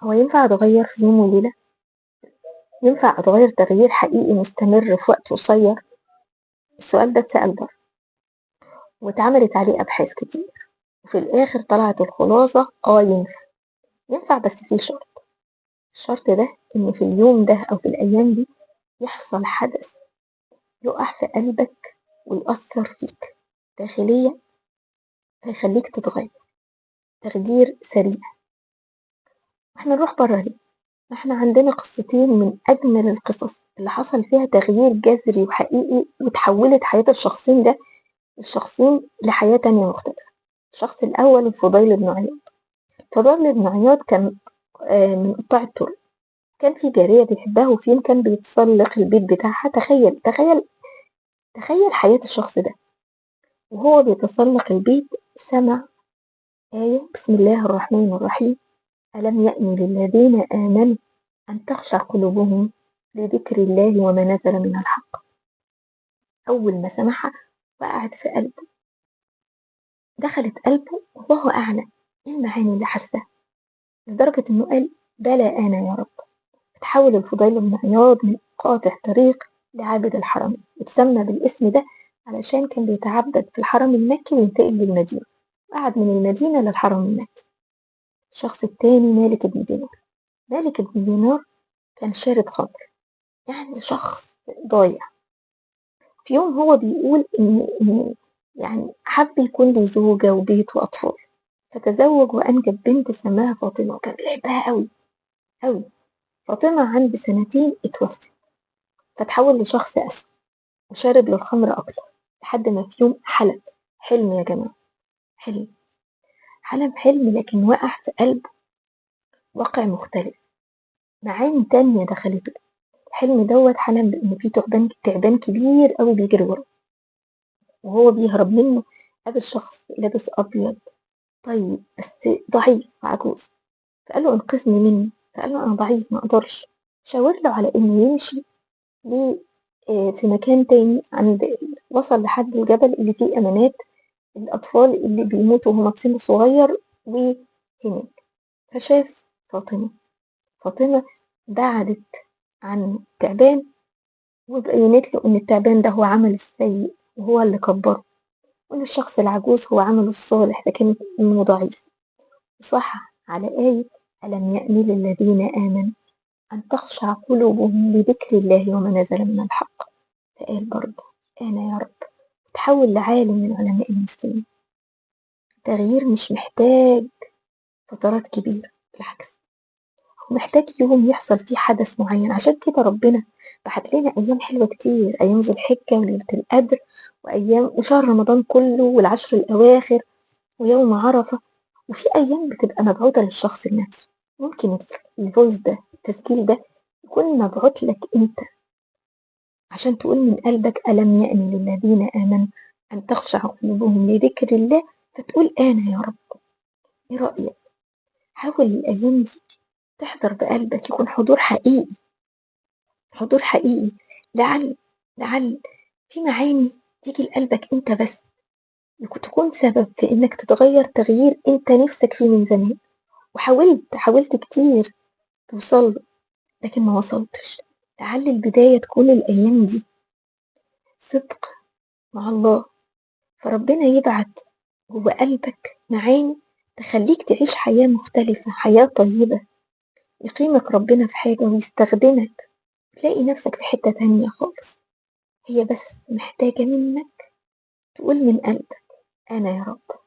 هو ينفع أتغير في يوم وليلة؟ ينفع أتغير تغيير حقيقي مستمر في وقت قصير؟ السؤال ده اتسأل بره واتعملت عليه أبحاث كتير، وفي الآخر طلعت الخلاصة ينفع. ينفع بس في شرط. الشرط ده إن في اليوم ده أو في الأيام دي يحصل حدث يقع في قلبك ويأثر فيك داخليا فيخليك تتغير تغيير سريع. احنا نروح بره ليه؟ احنا عندنا قصتين من أجمل القصص اللي حصل فيها تغيير جذري وحقيقي وتحولت حياة الشخصين ده الشخصين لحياة تانية مختلفة. الشخص الأول الفضيل بن عياض. فضيل بن عياض كان من قطاع الطرق، كان في جارية بيحبها وفي يوم كان بيتسلق البيت بتاعها. تخيل تخيل تخيل حياة الشخص ده وهو بيتسلق البيت سمع آية بسم الله الرحمن الرحيم ألم يأن للذين آمنوا أن تخشع قلوبهم لذكر الله وما نزل من الحق. أول ما سمعها وقعت في قلبه، دخلت قلبه والله أعلم إيه المعاني اللي حسها، لدرجة إنه قال بلى أنا يا رب. تحول الفضيل بن عياض من قاطع طريق لعابد الحرمين، وتسمى بالاسم ده علشان كان بيتعبد في الحرم المكي وينتقل للمدينة، وقعد من المدينة للحرم المكي. الشخص التاني مالك بن دينار. مالك بن دينار كان شارب خمر، يعني شخص ضايع. في يوم هو بيقول إن يعني حب يكون لي زوجة وبيت وأطفال، فتزوج وأنجب بنت سماها فاطمة، وكان بيحبها قوي قوي. فاطمة عند سنتين اتوفت، فتحول لشخص أسود وشارب للخمر أكتر، لحد ما في يوم حلم حلم يا جماعة، حلم حلم حلم، لكن وقع في قلبه واقع مختلف، معاني تانية دخلته. الحلم دوت حلم بإن في تعبان كبير قوي بيجري وراه، وهو بيهرب منه قابل شخص لابس أبيض طيب بس ضعيف عجوز، فقال له انقذني منه، فقال له أنا ضعيف ما أقدرش. شاور له على إنه يمشي ليه في مكان تاني، عند وصل لحد الجبل اللي فيه أمانات الأطفال اللي بيموتوا وهما في سن صغير وهناك. فشاف فاطمة، فاطمة بعدت عن التعبان وبينت له إن التعبان ده هو عمله السيء وهو اللي كبره، وإن الشخص العجوز هو عمله الصالح لكن إنه ضعيف. وصح على آية ألم يأن للذين آمنوا أن تخشع قلوبهم لذكر الله وما نزل من الحق، فقال برضه أنا يا رب. وتحول لعالم من علماء المسلمين. التغيير مش محتاج فترات كبيرة، بالعكس هو محتاج يوم يحصل فيه حدث معين. عشان كده ربنا بعت لنا أيام حلوة كتير، أيام ذو الحجة وليلة القدر وأيام وشهر رمضان كله والعشر الأواخر ويوم عرفة، وفي أيام بتبقى مبعوثة للشخص لنفسه. ممكن الفويس ده التسجيل ده يكون مبعوث لك أنت عشان تقول من قلبك ألم يأن للذين آمنوا أن تخشع قلوبهم لذكر الله، فتقول أنا يا رب. إيه رأيك؟ حاول الأيام دي تحضر بقلبك، يكون حضور حقيقي، حضور حقيقي، لعل في معاني تيجي لقلبك أنت بس، تكون سبب في إنك تتغير تغيير أنت نفسك فيه من زمان، وحاولت حاولت كتير توصل لكن ما وصلتش. لعل البداية تكون الأيام دي صدق مع الله، فربنا يبعت جوه قلبك معاني تخليك تعيش حياة مختلفة، حياة طيبة، يقيمك ربنا في حاجة ويستخدمك، تلاقي نفسك في حتة تانية خالص. هي بس محتاجة منك تقول من قلبك أنا يا رب.